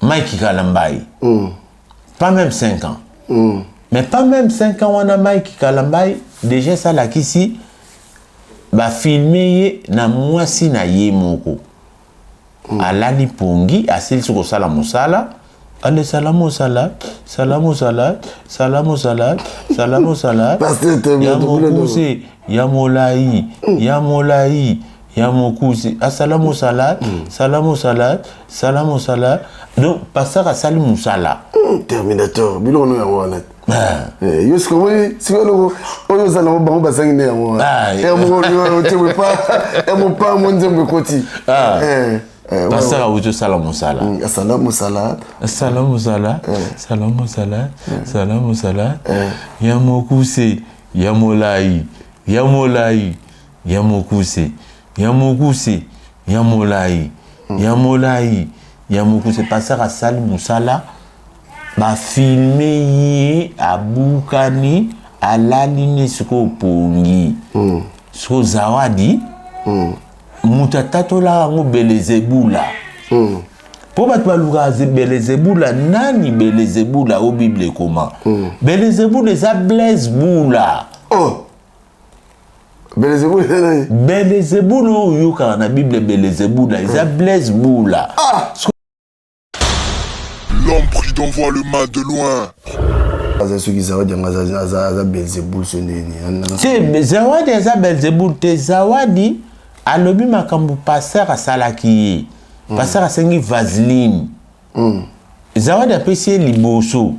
Mike Kalambay. Pas même 5 ans. Mais pas même 5 ans wana Mike Kalambay déjà esalakisi bafilme ye na mwasi na ye moko. Alali pongi, asilisi kosala mosala. Ale sala mosala, sala mosala, sala mosala, sala mosala. Pasteur Tebe, Ya tobule mokuse, ya molai, ya molai, ya mokuse. Asala mosala, sala mosala, sala mosala. Donc pasteur asali mosala. Terminator, biloko no yango wana. Yo sikoyo omoni, sikoyo eloko oyo oza nango, bango bazangi nde yango wana. Moko otie pa, mopa mo nzembo ekoti. Pasteur awuti osala mosala. Asala mosala. Sala mosala, sala mosala, sala mosala. Ya mokuse, ya molai, ya molai, ya mokuse, ya mokuse, ya molai, ya molai, ya mokuse. Pasteur asali mosala, bafilme ye abukani, alali ne sikoyo pongi. Sikoyo Zawadi, moto atatolaka yango Belezebula. Mpo bato balukaka Belezebula, nani Belezebula oyo Bible ekoma? Belezebula eza Blaise Bula. Oh. Belezebula eza nani? Belezebula oyo oyokaka na Bible, Belezebula eza Blaise Bula. L'homme prudent voit le mal de loin. Aza soki Zawadi yango aza Belzebul so ndeni. Te, Zawadi aza Belzebul te. Zawadi alobi makambo pasteur asalaki ye. Pasteur asengi vaseline. Zawadi apesi ye liboso.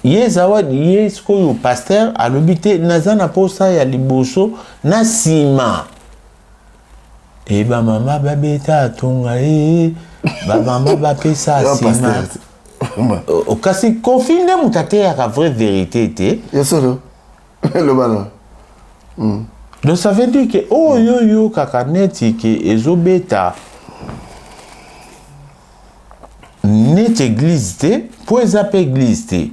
Ye Zawadi, ye sikoyo pasteur alobi te, naza na posa ya liboso na nsima. E bamama babeta atonga ye, bamama bapesa Ya nsima. pasteur. Kasi Kofi nde moto ateyaka vraie vérité te. Ya solo. Loba na. Donc ça veut dire que oyo oyokaka neti ke ezobeta neti église te, mpo eza mpe église te.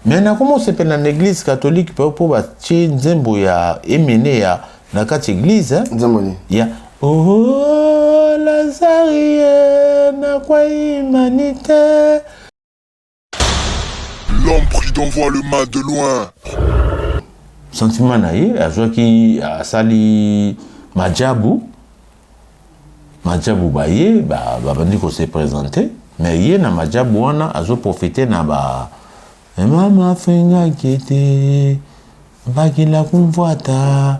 Mais nakoma osepela na église catholique mpe mpo batie nzembo ya emene ya na kati église, hein? Nzembo nini? Ya oh Lazarie nakwa humanité. L'homme prudent voit le mal de loin. Sentiment na ye azwaki, asali majabu, majabu baye babandi kose présenter, mais ye na majabu wana azoprofite na ba mama fengaki te bakila kumvwata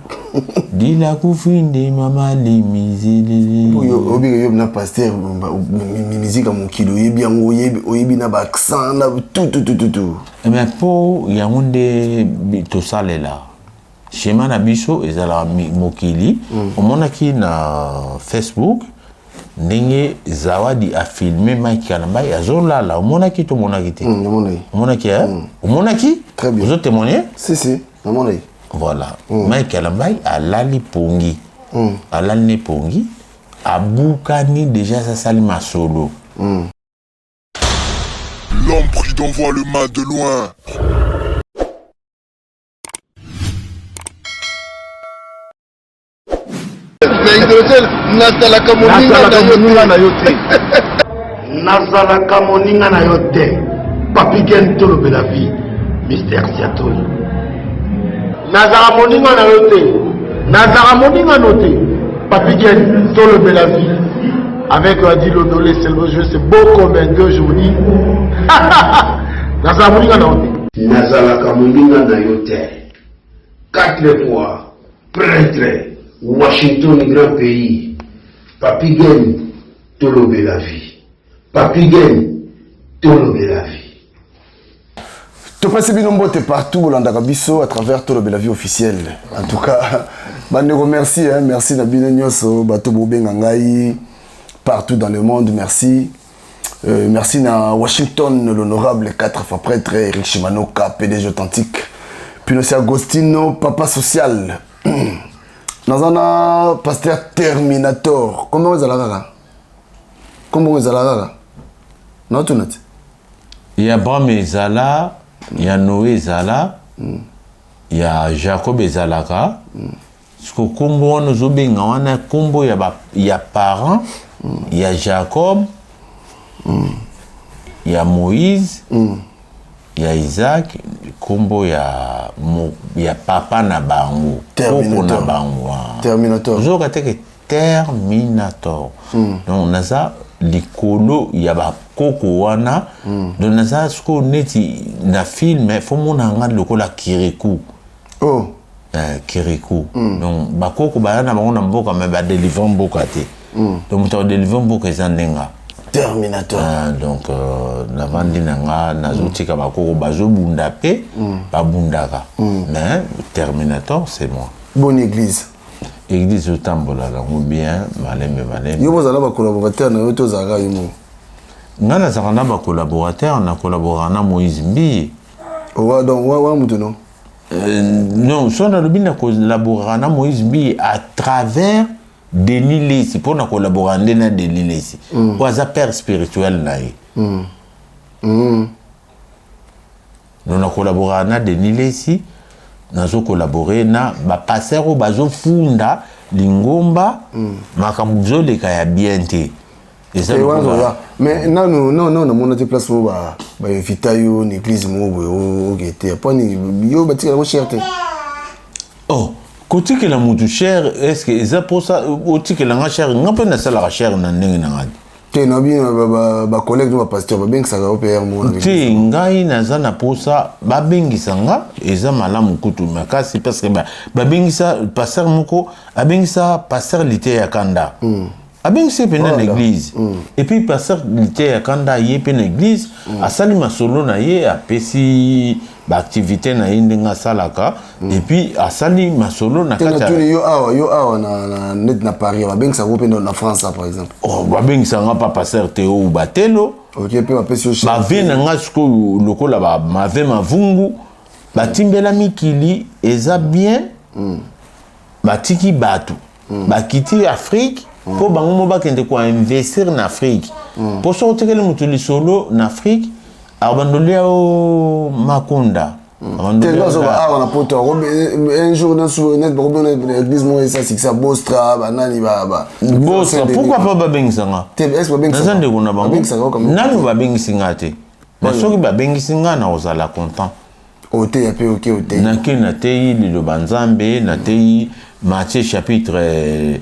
dila kufindi mama limizilili. Oyo obika yo na pasteur musique ya mokili oyebi yango, oyebi na ba accent na tout tout tout tout tout. Mais mpo yango nde tosalela schéma na biso ezalaka mokili. Omonaki na Facebook ndenge Zawadi afilme Mike Kalambay azolala, omonaki to omonaki te? Namonaki. Omonaki, eh? Omonaki? Très bien. Ozotémoigner? Si si, namonaki. Voilà. Mike Kalambay alali pongi, alali ne pongi, abukani déjà, asali masolo. L'homme prudent voit le mal de loin. Nazalaka moninga na yo te. Nazalaka moninga na yo te. Papi Gen, tolobela vie. Mister Siatoli. Nazalaka moninga na yo te. Nazalaka moninga no te. Papi Gen, tolobela vie. Avec Adi Lodolé, c'est le jeu, c'est beau comme un deux aujourd'hui. Nazalaka moninga na yo te. Nazalaka moninga na yo te. Quatre fois prêtre, Washington grand pays. Papi Gen, tolobela vie. Papi Gen, tolobela vie. Topesi bino mbote partout bolandaka biso à travers Tolobela vie officielle. En tout cas bandeko, merci, hein, merci na bino nyonso bato bobenga ngai partout dans le monde, merci. Merci na Washington, l'honorable quatre fois prêtre Eric Shimanoka, PDG authentique. Puis aussi Agostino, papa social. Nazana pasteur Terminator. Comment vous allez kaka? Comment vous allez kaka? Non, tout net. Ya Abraham ezala, ya Noé ezala, ya Jacob ezalaka. Siko kombo wana ozobenga wana kombo ya parent ya Jacob. Ya Moïse, ya Isaac, nkombo ya papa na bango, koko na bango. Terminator. Ozoyoka te ke Terminator? Donc naza likolo ya bakoko wana. Donc naza sikoyo neti na film, faut mona nga lokola Kirikou. Oh. Kirikou. Donc bakoko baya na bango na mboka, mais badélivre mboka te. Donc moto akodélivre mboka eza ndenga Terminator. Donc navandi na nga, nazotika bakoko bazobunda mpe babundaka, mais Terminator, c'est moi. Bonne église? Église otambola nango bien, malembe malembe. Yo bozala bacollaborateur na yo to ozalaka yo moko? Nga nazalaka na bacollaborateur, na collaboraka na Moïse Mbiye. Donc wa moto no? Non, so nalobi na collaboraka na Moïse Mbiye à travers Denis Lesi, mpo na collaboraka nde na Denis Lesi, po aza père spirituel na ye. Donc na collaboraka na Denis Lesi, nazocollabore na bapasteur oyo bazofunda lingomba. Makambo ezoleka ya bien te. Eza mais nanu non, namona te place oyo bainvita yo na église moko boye, oke te. Aponi yo batikela yango cher te? Oh, kotikela motu cher, est ce que eza mposa otikela nga cher? Nga mpe nasalaka cher na ndenge na nga. Te, na bino bacollègue no bapasteur babengisaka yo mpe ere moko? Te, ngai naza na mposa babengisa nga, eza malamu kutu makasi, parce que babengisa pasteur moko, abengisa pasteur Lite ya Kanda, abengisi ye mpenza na église. Et puis pasteur Lite ya Kanda aye mpe na église, asali masolo na ye, apesi baactivité na ye ndenge asalaka, et puis asali masolo na kati. Yo awa, yo awa na net na Paris, babengisaka yo mpe na France, par exemple? Oh, babengisaka nga pa pasteur Teo Batelo. Ok, mpe bapesi yo? Bave na nga sikoyo lokola mave mavungu batimbela mikili, eza bien. Batiki bato, bakiti Afrique mpo bango mo bakende koinvestir na Afrique, mpo soki otikeli moto lisolo na Afrique, akobandolia o makunda. Awa na Poto, un jour net bakobona église moko esa succès, Bostra, banani. Bostra, pourquoi pas? Babengisa nga, naza ndeko na bango. Nanu babengisi nga te, mais soki babengisi nga, na kozala content. Oteya mpe, oke oteya? Nake, nateyi liloba Nzambe, nateyi Matthieu chapitre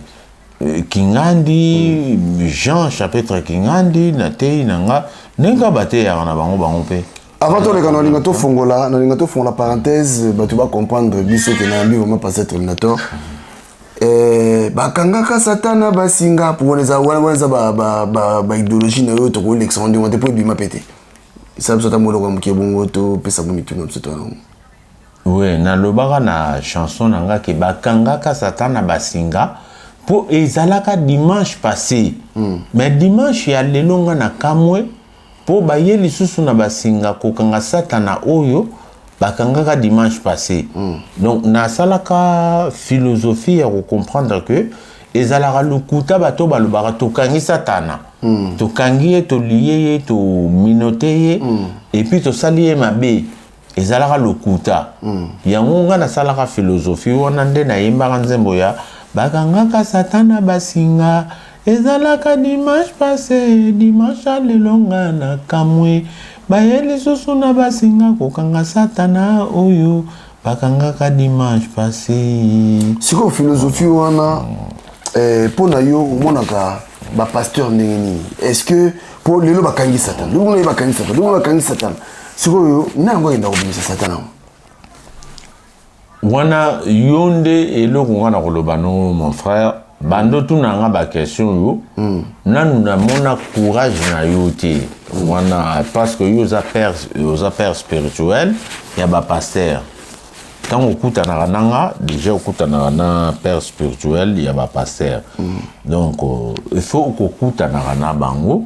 kingandi, Jean chapitre kingandi, nateyi na nga ndenge kaka bateyaka na bango, bango mpe. Avant toleka, nalinga tofongola parenthèse, bato bacomprendre biso ke nayambi vraiment pasteur Terminator. Bakangaka Satana basinga po wana eza, wana eza baidéologie na yo. Tokolekisa ngo ndenge te mpo ebima pe te. Esala biso ata moloko ya moke bongo, topesa mo mituna biso to yango. Oui, nalobaka na chanson na nga ke bakangaka Satana basinga mpo ezalaka dimanche passé, mais dimanche ya lelo nga na kamwe mpo baye lisusu na basinga kokanga Satana oyo bakangaka dimanche passé. Donc nasalaka philosophie ya kocomprendre que ezalaka lokuta. Bato balobaka tokangi Satana, tokangi ye, tolie ye, tominote ye, et puis tosali ye mabe, ezalaka lokuta. Yango nga nasalaka philosophie wana nde nayembaka nzembo ya bakangaka Satana basinga ezalaka dimanche passé. Dimanche ya lelo nga na kamwe, baye lisusu na basinga kokanga Satana oyo bakangaka dimanche passé. Sikoyo philosophie wana, mpo na yo, omonaka bapasteur ndenge nini? Est ce que mpo lelo bakangi Satana, lelo ye bakangi Satana, lelo bakangi Satana, sikoyo na yango akenda kobimisa Satana yango? Wana yo nde eloko nga na koloba. No, mon frère, bando tuna nga baquestion oyo, nanu namona courage na yo te wana, parce que yo oza père, oza père spirituel ya bapasteur. Ntango okutanaka na nga, déjà okutanaka na père spirituel ya bapasteur. Donc il faut kokutanaka na bango,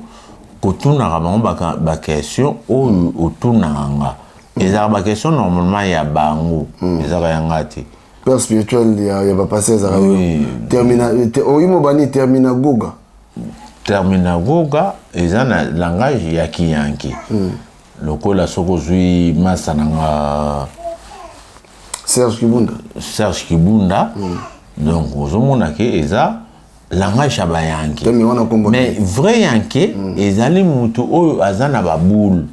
kotunaka bango baquestion oyo otunaka nga. Ezalaka baquestion normalement ya bango, ezalaka ya nga te. Père spirituel ya bapasteur ezalaka yo? Oyo mobani Terminagoga. Terminagoga eza na langage ya kiyanke. Lokola soki ozwi masa na nga Serge Kibunda. Serge Kibunda. Donc ozomona ke eza Langage ya bayanke. Temi wana kombo. Mais vrai yanke ezali mutu oyo aza na baboule,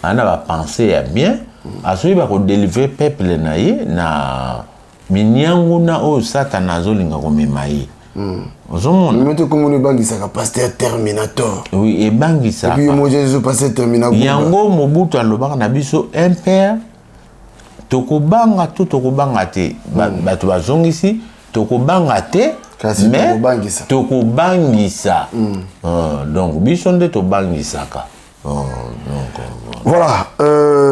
aza na bapense ya bien, azoyeba kodelivre peuple na ye na minianguna oyo Satana azolinga komema ye. Ozomona Mino te kombo ebangisaka, pasteur Terminator. Oui, ebangisaka. Et puis moi, Jésus, pasteur Terminator. Yango Mobutu alobaka na biso impere, tokobanga to tokobanga te. Bato bazongisi tokobanga te. Kasi mais tokobangisa. Tokobangisa. Donc biso nde tobangisaka. Donc, Voilà,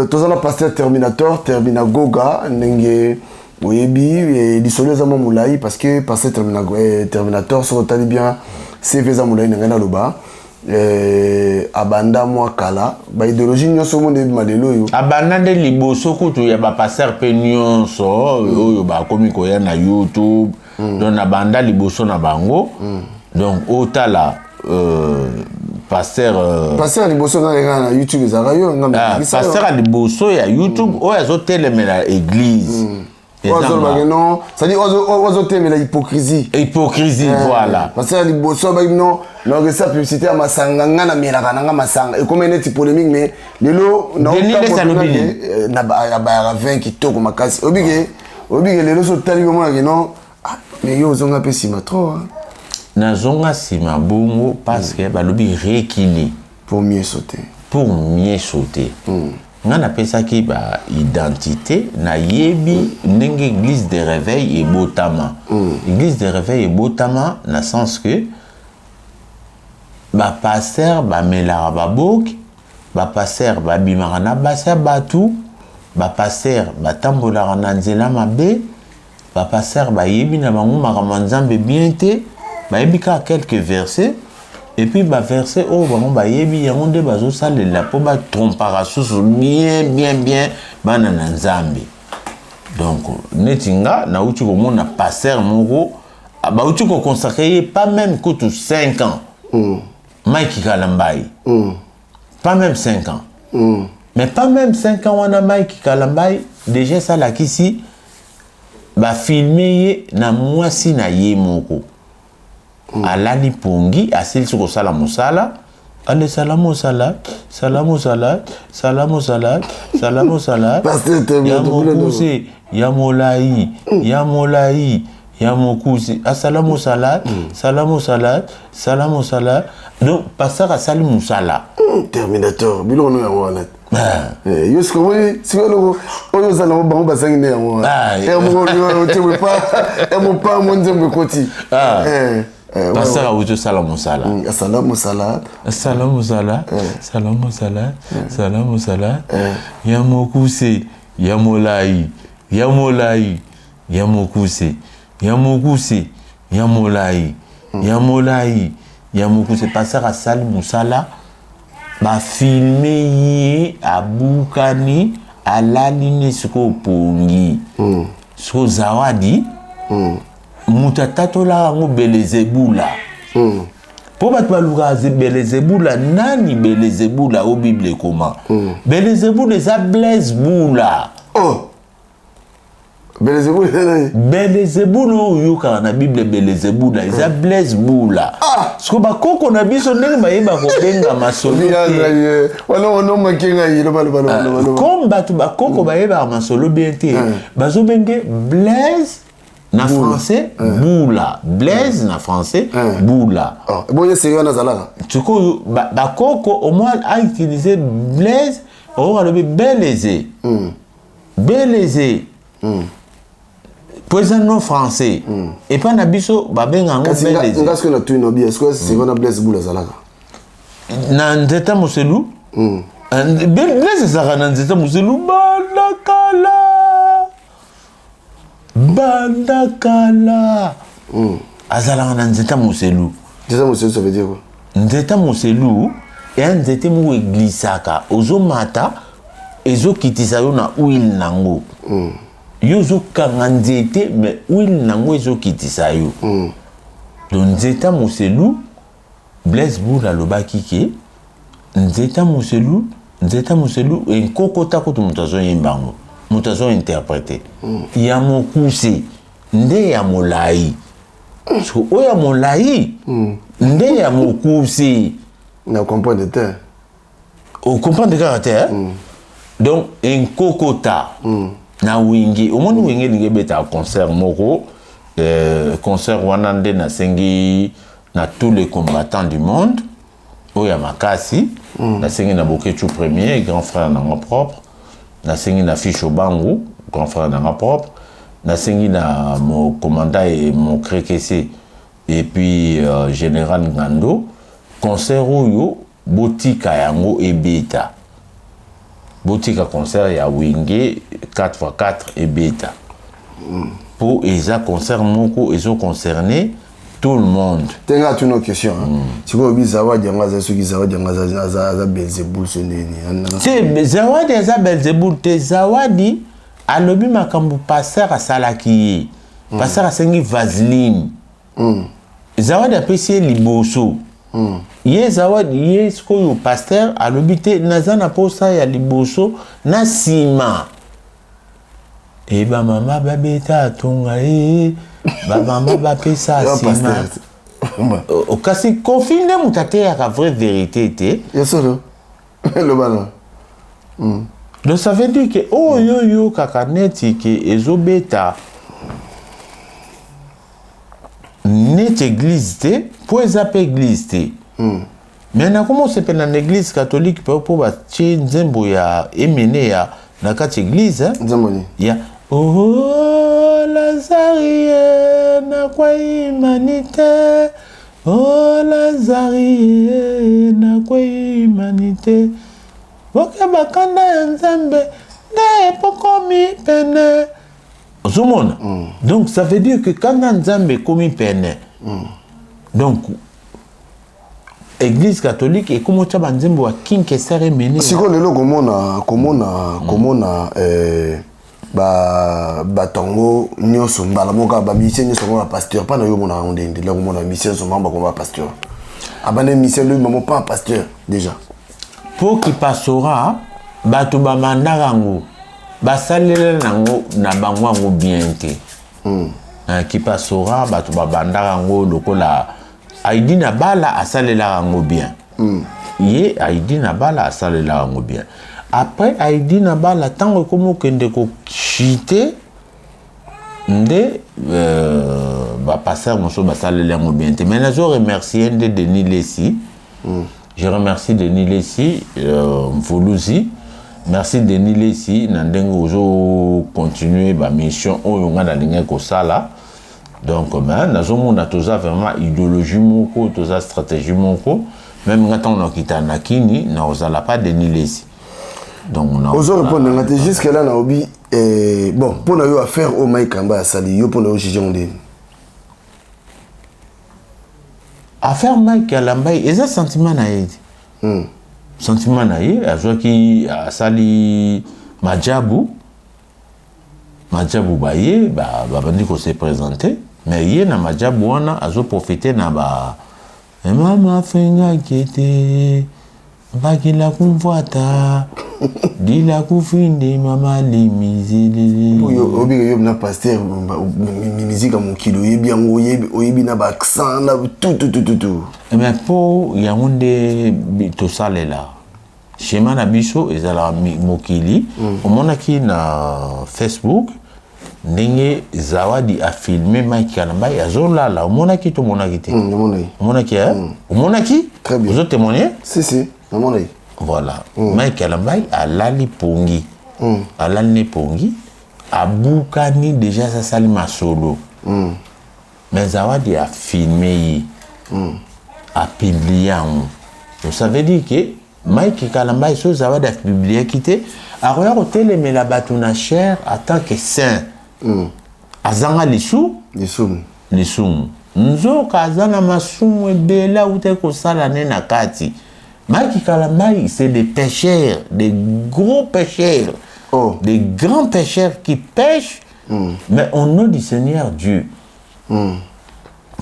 tozala pasteur Terminator, Terminagoga, ndenge boyebi, lisolo eza mwa molai parce que pasteur Terminator, soki otali bien CV eza molai na ngai naloba, abanda mwa kala, baidéologie nyonso omona ebima lelo oyo. Abanda nde liboso kutu ya bapaster mpe nyonso oyo bakomi koya na YouTube. Donc nabanda liboso na bango. Donc otala pasteur Pasteur ya liboso nga kaka na YouTube ezalaka yo nga. Ah, pasteur ya liboso ya YouTube oyo azotelemela église oyo azolobaka non, c'est-à-dire oyo azotelemela hypocrisie. Hypocrisie, voilà. Pasteur ya liboso abaki non, nakesa publicité ya masanga, nga namelaka nanga masanga, ekomi neti polémique, mais lelo Denis Lessie alobi nini? Abayaka vin kitoko makasi. Obike lelo so otali omonake non. Ah, mais yo ozonga mpe nsima trop, hein. Nazonga nsima bongo parce que balobi reculer pour mieux sauter. Pour mieux sauter. Nga napesaki baidentité, nayebi ndenge église de réveil ebotama. Église de réveil ebotama na sens que bapaster bamelaka baboki, bapaster babimaka na basi ya bato, bapaster batambolaka na nzela mabe, bapaster bayebi na bango makambo ya Nzambe bien te, bayebi kaka quelques versets, et puis baverset oyo bango bayebi yango nde bazosalela mpo batrompaka susu bien bien bien bana na Nzambe. Donc neti nga nauti komona paster moko bauti koconsacrer ye pas même kutu 5 ans, Mike Kalambai, pas même 5 ans, mais pas même 5 ans wana Mike Kalambai déjà esalakisi bafilme ye na mwasi na ye moko, alali pongi, asilisi kosala mosala, ale sala mosala, sala mosala, sala mosala, sala mosala. Pasteur Terminator, Ya mokuse, ya molai, ya molai, ya mokuse, asala mosala, sala mosala, sala mosala. Donc pasteur asali mosala. Terminator, biloko no yango wana. Ah. Eh, yo sikoyo omoni sikoyo eloko oyo oza nango, bango bazangi nde yango wana. Ah, Moko otie mopa mo nzembo ekoti. Ah. Eh, Pasteur awuti osala mosala. Asala mosala. Sala mosala, sala mosala, sala mosala, ya mokuse, ya molai, ya molai, ya mokuse, ya mokuse, ya molai, ya molai, ya mokuse. Pasteur asali mosala, bafilme ye abukani, alali ne sikoyo pongi. Sikoyo Zawadi, moto atatolaka yango Belezebula, mpo bato balukaka Belezebula nani. Belezebula oyo Bible ekoma, Belezebula eza Blaise Bula. Oh, Belezebula eza nani? Belezebula oyo oyokaka na Bible, Belezebula eza Blaise Bula. Siko bakoko na biso ndenge bayeba kobenga masolo te. Ngai wana onomaki ngai, loba, loba, loba, loba, loba. Comme bato bakoko bayebaka masolo bien te, bazobenge Blaise na français Bula, Blaise na français Bula. Oh, boye seri wana azalaka. Sikoyo bakoko au moins autilize Blaise oyo alobi Beleze, Beleze, po eza nom français. Epai na biso babenga yango Kasi Beleze. Nga soki natuni nobi, est ce que seri wana Blaise Bula azalaka? Na nzete moselu. Blaise ezalaka na nzete moselu banda kala, banda kala azalaka na nzete moselu. Nzete moselu, ça veut dire quoi? Nzete moselu eya nzete moko eglisaka, ozomata, ezokitisa yo na huile nango. Yo ozokanga nzete, mais huile nango ezokitisa yo. Donc nzete moselu, Blaise Bula alobaki ke nzete moselu, nzete moselu enkokota kutu moto azoyemba yango, moto azointerprete ya mokuse nde ya molai. So oyo ya molai nde ya mokuse. Na comprendre te. Ocomprendre kaka te, eh? Donc enkokota na Wenge, omoni Wenge elingi ebetaka concert moko, concert wana nde nasengi na tous les combattants du monde oyo ya makasi. Nasengi na Bokechu premier, grand frère nanga propre. Nasengi na Fiche Obangu, grand frère nanga propre. Nasengi na mo commandant et mon krekese et puis général Ngando, concert oyo botika yango ebeta, botika concert ya Wenge 4x4 ebeta, mpo eza concert moko ezoconcerne tout le monde. Te, nga atuna question. Sikoyo obi Zawadi yango aza, soki Zawadi yango aza Belzebul, so ndeni? Te, Zawadi aza Belzebul te. Zawadi alobi makambo pasteur asalaki ye. Pasteur asengi vaseline, Zawadi apesi ye liboso. Ye Zawadi, ye sikoyo pasteur alobi te, naza na posa ya liboso na nsima. E bamama babeta atonga ye, bamama bapesa nsima. Kasi Kofi nde moto ateyaka vraie vérité te. Ya solo, eloba na. Donc ça veut dire que oyo oyokaka neti ke ezobeta neti église te, mpo eza mpe église te. Mais nakoma osepela na église catholique mpe mpo batie nzembo ya emene ya na kati église, hein? Nzembo nini? Ya "Oh Lazarie nakweyimani te, oh Lazarie nakweyimani te, bokeba kanda ya Nzambe nde epokomi pene." Ozomona? Donc ça veut dire que kanda Nzambe ekomi pene. Donc église catholique ekomi otya banzembo ya Kinkesar emene. Sikoyo lelo komona bato yango nyonso mbala moko, bamusicien nyonso yango bapasteur, mpa na yo omona yango ndenge ndenge komona musicien nyonso mamo bakoma bapasteur, abanda musicien lobi mamo pa pasteur déjà? Mpo kipasora, bato bamandaka yango, basalela nango na bango yango bien te. Kipasora, bato babandaka yango lokola Aidi na bala asalelaka yango bien. Ye Aidi na bala asalelaka yango bien. Après Aidi na bala, ntango ekomi okende koshite nde bapasteur mosusu basaleli yango bien te. Mais nazo remercier nde Denis Lesi. Je remercie Denis Lesi, Mvuluzi. Merci Denis Lesi na ndenge ozo continuer ba mission oyo nga nalingai kosala. Donc mais nazomona toza vraiment idéologie moko, toza stratégie moko. Même nga ntango nakita na kini, nakozala pas Denis Lesi. Donc ozo répondre nga te jusque là. Naobi bon, mpo na yo, affaire oyo Mike Kamba asali yo, mpo na yo juge ngo ndeni? Affaire Mike Kalambai eza sentiment na ye te. Sentiment na ye, azwaki, asali majabu majabu, baye babandi kose présenter, mais ye na majabu wana azoprofite na ba mama afengaki te, bakila kumvwata dila kufindi mama limizelele. Obika yo na pasteur, musique ya mokili oyebi yango, oyebi na baaccent na tout tout tout tout tout. Mais mpo yango nde tosalela schéma na biso ezalaka mokili. Omonaki na Facebook ndenge Zawadi afilme Mike Kalambai azolala, omonaki to omonaki te? Namonaki. Omonaki, eh? Omonaki? Très bien. Ozotémoigner? Si si, namonaki. Voilà. Mike Kalambai alali pongi, alali ne pongi, abukani déjà, asali masolo. Mais Zawadi afilme ye, apublie yango. Donc ça veut dire que Mike Kalambai, so Zawadi apubliaki te, akoya kotelemela bato na chair en tant que saint, azanga lisu lisumu. Lisumu. Nzoka aza na masumu ebele awutaki kosala ne na kati. Mike Kalambai, c'est des pécheurs, des gros pécheurs, Oh. des grands pécheurs qui pêchent, mais au nom du Seigneur Dieu.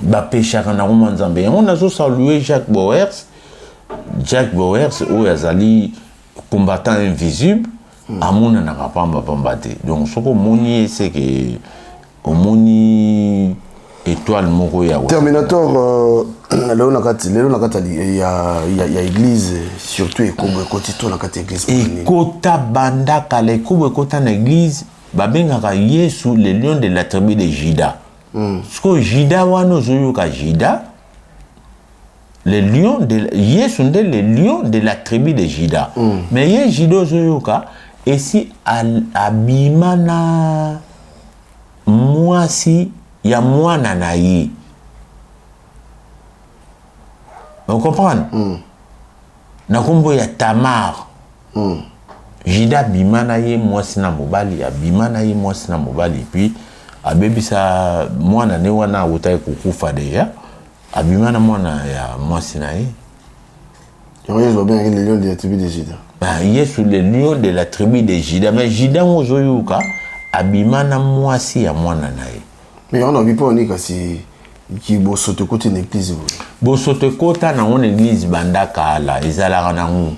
Bapêchaka na roma Nzambe. Yango nazosalue Jacques Bowers, Jack Bowers oyo azali combattant invisible, amonanaka pambapamba te. Donc soki omoni ye, seke omoni. Étoile moko ya Terminator. Lelo na kati, lelo na kati ya église, surtout ekobo ekoti to na kati ya église. Ekota banda kala. Ekobo ekota na église. Babengaka Yesu le lion de la tribu de Juda. Sikoyo Juda wana ozoyoka, Juda le lion de Yesu nde le lion de la tribu de Juda. Mais ye Juda ozoyoka esi abima na mwasi ya mwana na ye, ocomprendre? Na nkombo ya Tamar. Juda abima na ye mwasi na mobali, abima na ye mwasi na mobali, puis abebisa mwana ne wana awutaki kokufa déjà. Abima na mwana ya mwasi na ye. Yango Yesu babengaki le lion de la tribu de Juda. Ah, Yesu le lion de la tribu de Juda, mais Juda ngo ozoyoka abima na mwasi ya mwana na ye. Mais yango na bipo oni, kasi bosoto ekoti na église boye? Bosoto ekota nango na église banda kala, ezalaka nango.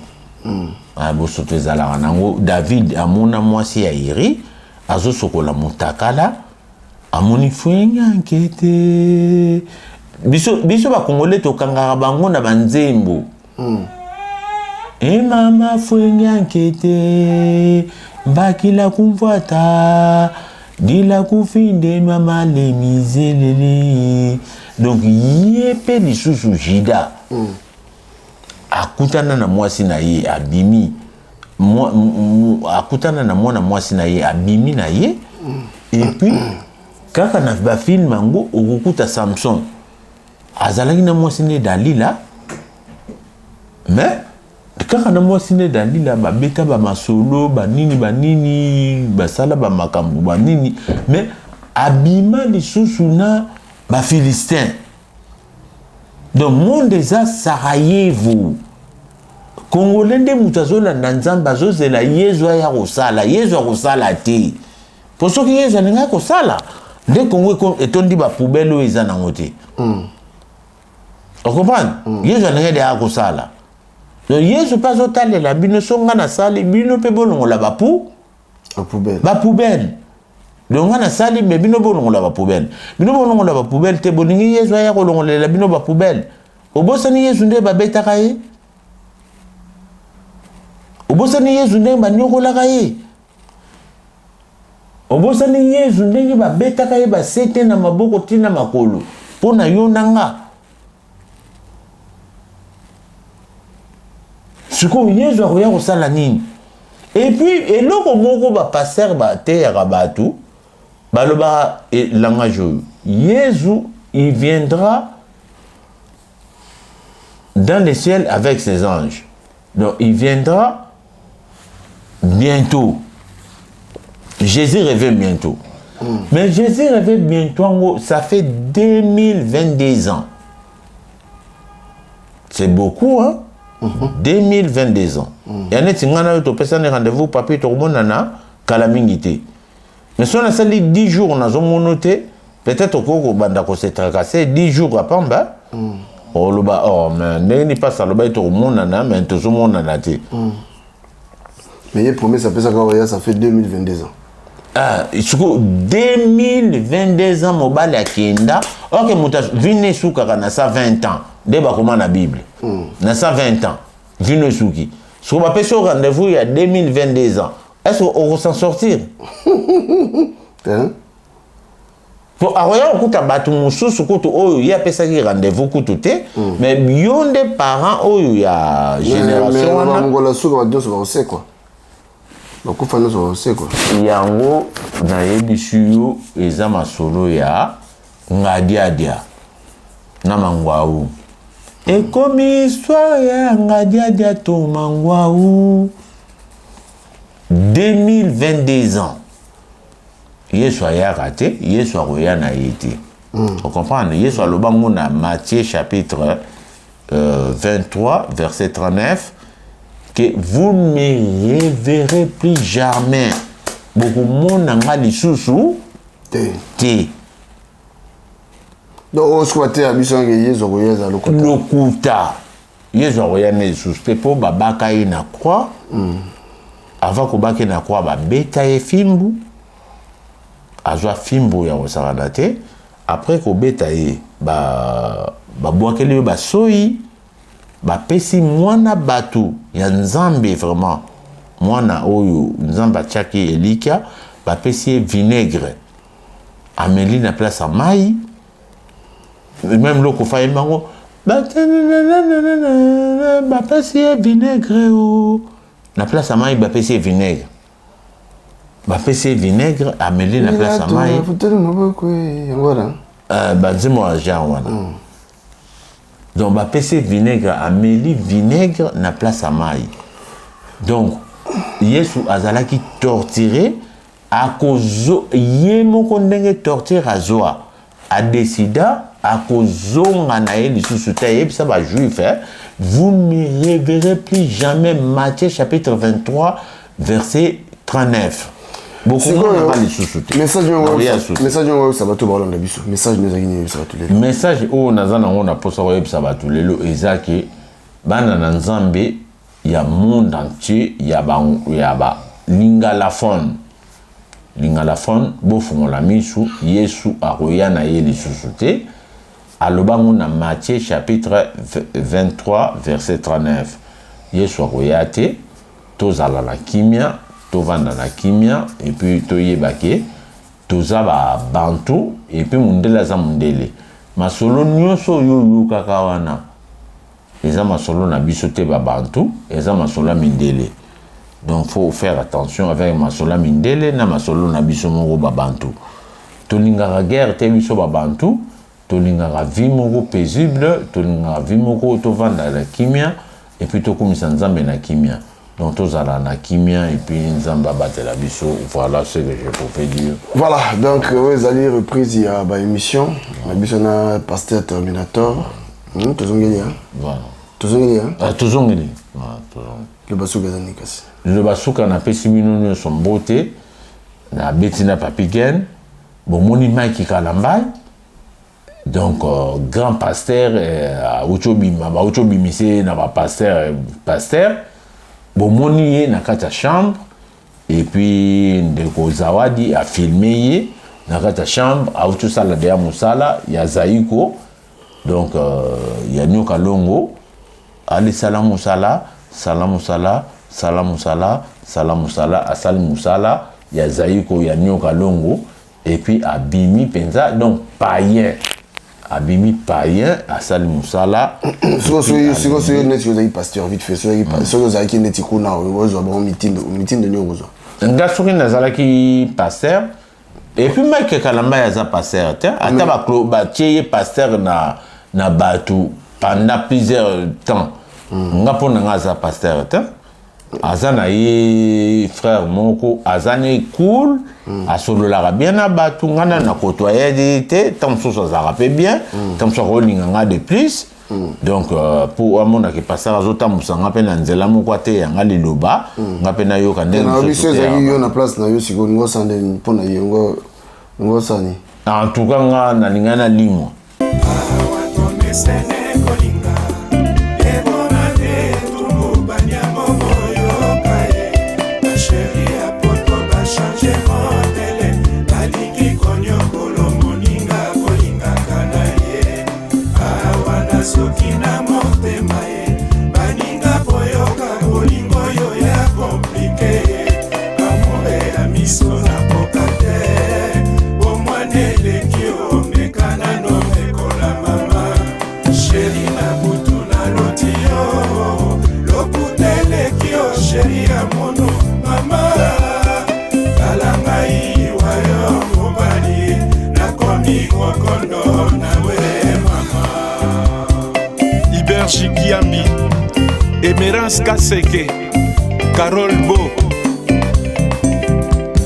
Ah, bosoto ezalaka nango. David amona mwasi ya Iri azosokola motakala, amoni fwenyanke te. Biso bakongole tokangaka bango na banzembo. E mama fwenyanke te, mbakila kumvwata dila kufinde mama lemizelele. Donc ye mpe lisusu Juda akutana na mwasi na ye, abimi akutana na mwana mwasi na ye, abimi na ye. Et puis kaka na bafilm yango okokuta Samson azalaki na mwasi nde Dalila. Mais kaka na mwasi nde Dalila, babeta bamasolo banini banini, basala bamakambo banini, mais abima lisusu na bafilistin. Donc monde eza Sarajevo. Congolais nde moto azolanda Nzambe, azozela Yezu aya kosala. Yezu akosala te, po soki Yezu alingaki kosala nde Kongo etondi bapoubelle oyo eza nango te. Ocomprendre? Yezu alingaki de aya kosala. Donc Yezu mpe azotalela bino: so nga nasali, bino mpe bolongola bapu bapoubelle. Bapoubelle. Donc nga nasali, mais bino bolongola bapoubelle. Bino bolongola bapoubelle te, bolingi Yezu aya kolongolela bino bapoubelle. Obosani Yezu nde babetaka ye? Obosani Yezu ndenge banyokolaka ye? Obosani Yezu ndenge babetaka ye basete na maboko ntina makolo mpo na yo na nga? Sikoyo Yezu akoya kosala nini? Et puis eloko moko bapasteur bateyaka bato, balobaka langage oyo: Yezu, il viendra dans le ciel avec ses anges. Donc il viendra bientôt, Jésus revient bientôt. Mais Jésus revient bientôt yango, ça fait 2022 ans, c'est beaucoup, hein? 2022 ans ya neti ngai na yo topesani rendez-vous, papi, tokomonana kala mingi te. Mais so nasali 10 jours nazomona te, peut-être okoki kobanda kose tracasser. 10 jours apamba, oloba: oh, mais ndenge nini mpasi alobaki tokomonana, mais tozomonana te? Mais ye promesse apesaka oya, ça fait 2022 ans. Ah, sikoyo 2022 ans mobali akenda. Ok, moto vino esukaka na 120 ans nde bakoma na Bible. Na 120 ans vino esuki. Sikoyo bapesi yo rendez-vous ya 2022 ans, est ce que okos'en sortir? Hein? Po akoya kokuta bato mosusu kutu oyo ye apesaki rendez-vous kutu te. Mais yo nde parent oyo ya génération wana. Bangola suka, bato nyonso bakosekwa, bakufa nyonso bakosekwa. Yango nayebisi yo, eza masolo ya ngadiadia na mangwau. Ekomi histoire ya ngadiadia to mangwau. 2022 ans, Yesu ayaka te, Yesu akoya na ye te. Ocomprendre? Yesu aloba ngo na Matthieu chapitre 23 verset 39 que vous ne me reverrez plus jamais, bokomona nga lisusu te. Te. Donc oyo soki bateya biso yange Yesu akoya, eza lokota. Lokuta. Yesu akoya nde lisusu te, mpo babaka ye na croix. Avant kobaka ye na croix, babeta ye fimbu, azwa fimbu ya kosakana te. Après kobeta ye, babwakeli ye basoyi, bapesi mwana bato ya Nzambe, vraiment mwana oyo Nzambe atiaki elikya, bapesi ye vinaigre, ameli na place ya mai. Même loko fa yemba yango, bapesi ye vinaigre o na place ya mai, bapesi ye vinaigre, bapesi ye vinaigre, ameli na place ya mai. Banzembo ya genre wana. Donc bapesi ye vinaigre, ameli vinaigre na place ya mai. Donc Yesu azalaki torturé, akozo ye moko ndenge torture azwa, adécida akozonga na ye lisusu te. Ayebisa bajuif, eh, "Vous ne reverrez plus jamais", Matthieu chapitre 23 verset 39. Bokomonaka lisusu te. Message oyo oyebisa bato baolanda biso, message no ezalaki nini oyebisa bato lelo? Message oyo naza nango na mposa koyebisa bato lelo eza ke bana na Nzambe ya monde entier, ya ba lingalaphone, lingalaphone, bofungola misu. Yesu akoya na ye lisusu te. Alobango na Matthieu chapitre 23 verset 39, Yesu akoya te. Tozala na kimia, tovanda na kimia, et puis toyeba ke toza babantu, et puis mundele aza mundele. Masolo nyonso oyo oyokaka wana eza masolo na biso te babantu, eza masolo ya mindele. Donc faut faire attention avec masolo ya mindele na masolo na biso moko babantu. Tolingaka guerre te, biso babantu tolingaka vie moko paisible, tolingaka vie moko tovanda na kimia, et puis tokumisa Nzambe na kimia. Donc tozala na kimia, et puis Nzambe abatela biso. Voilà ce que je pouvais dire. Voilà, donc oyo ezali reprise ya baémission na biso na pasteur Terminator. Tozongeli. Voilà. Tozongeli. Tozongeli. Loba suka eza nini kasi? Liloba suka, napesi bino nyonso mbote. Nabeti na Papi Gen, bomoni Mike Kalambai, donc grand pasteur, auti obima, bauti obimisa ye na bapasteur. Pasteur bomoni ye na kati ya chambre, et puis ndeko Zawadi afilme ye na kati ya chambre, auti osala deya mosala ya Zaiko. Donc ya Nyoka Longo, alisala mosala, sala mosala, sala mosala, sala mosala, asali mosala ya Zaiko ya Nyoka Longo, et puis abimi mpenza, donc païen, abimi païen, asali mosala. Sikoyo soki neti ozalaki pasteur, vite fait, soki ozalaki neti kuna, ozwa bango mitindo, mitindo nini okozwa? Nga soki nazalaki pasteur, et puis Mike Kalambai aza pasteur te, ata batie ye pasteur na bato pendant plusieurs temps, nga mpo na nga aza pasteur te. Aza na ye frère moko, aza ne cool, asololaka bien na bato. Nga na nakotoya ye te. Ntango mosusu azalaka mpe bien, ntango mosusu akolinga nga de plus. Donc mpo amonaki pasteur azotambusa nga mpe na nzela moko, ateya nga liloba, nga mpe nayoka ndenge. Na biso ezalaki yo na place na yo sikoyo, olingi osala ndeni mpo na ye? Olingi osala nini? En tout cas nga nalingai nalimwa. Tomesene kolinga ebona te, tumbu baniamo boyoka ye, bachéri ya poto bachange modèle, balingi konyokolo moninga kolingaka na ye. Awa nasoki na motema ye, baninga boyoka, bolingo oyo ya compliqué, amour ya miso nakoka te, bomwana eleki, omeka nano mekola mama chéri, na butu naloti yo, lokuta eleki yo, chéri ya mono mama, tala ngai wayo mobali, nakomi kokondo nawe mama. Iberge Kiambi, Emerance Kaseke, Carole Bo.